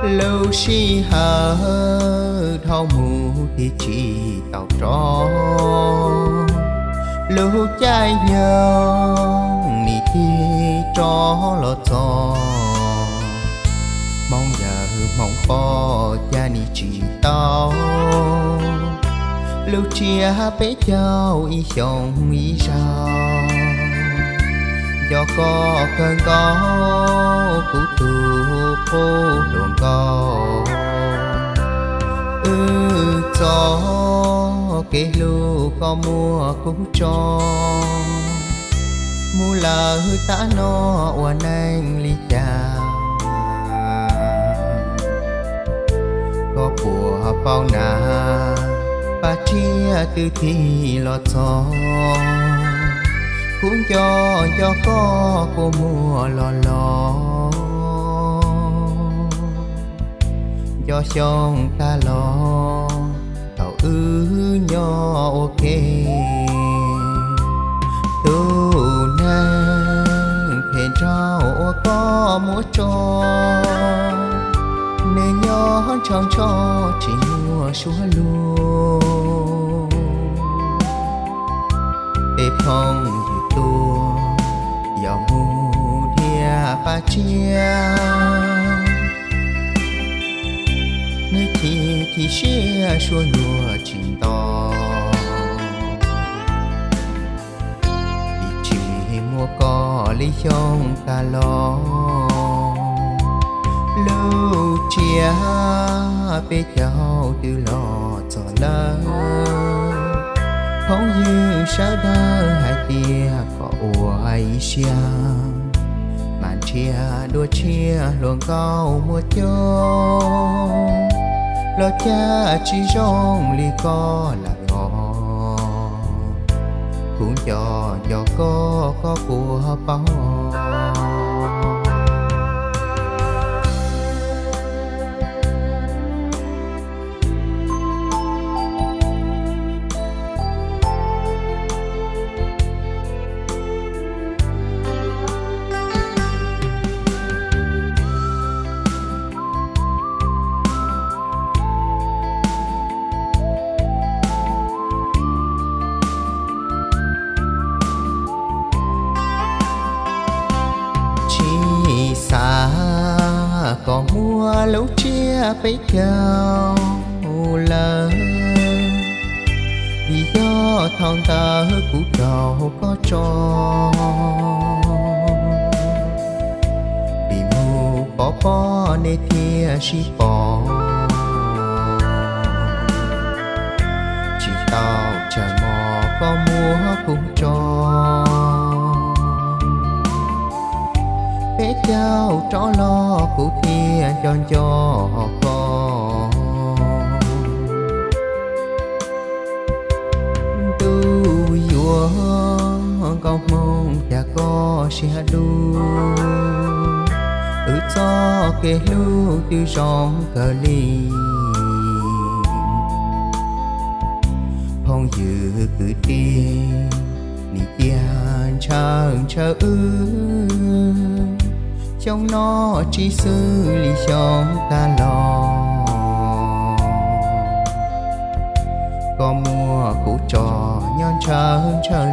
Lub sij hawm dhau mus tig tsis tau rov, lub caij nyoog nim tig rov los txog. Hmoob yawg Hmoob pog cas nim tsis tau, lub tsiab peb caug ib xyoo ib zaug. Nco koj kawg nkaus kuv tus qub hluas nkauj, wb txoj kev hlub koj muab kuv tso, mus lawm tav no ua neej li cas. Koj puas paub na, Paj Tsiab twb tig los txog, kuv nco nco koj kua muag los los. Nco xyoo tag los thaum wb nyob ua ke, tus neeg phem nraug uas koj muab tso, nws nyob ntshaus ntsho tsis muaj suab lug. Tej phooj ywg tuaj yog mus dhia Paj Tsiab, nws chim chim siab suab luag tsis nto. Vim tsis muaj koj li xyoo tag los, lub tsiab peb caug twb los txog lawm. Phooj ywg sawv daws hais tias kom ua ib siab, mas nrhiav dua tshiab hluas nkauj muaj coob, los cas tsis zoo li koj lawm os. Kuv nco nco koj, koj puas paub? Tsis xav kom muaj lub tsiab peb caug lawm, vim yog thaum ntawd kuv raug koj tso. Vim mus pov pob nej thiaj sib pom, tsis tau tsawg hmo koj muab kuv tso. Peb caug rov los kuv thiaj nco nco koj. Ntuj yuav nkauj hmoob cas koj siab dub, wb txoj kev hlub twb zoo kawg li. Phooj ywg kwv tij, nim cia ntshaw ntshaw wb, xyoo no tsis xws li xyoo tag los. Koj muab kuv tso nyob ntshaw ntshaw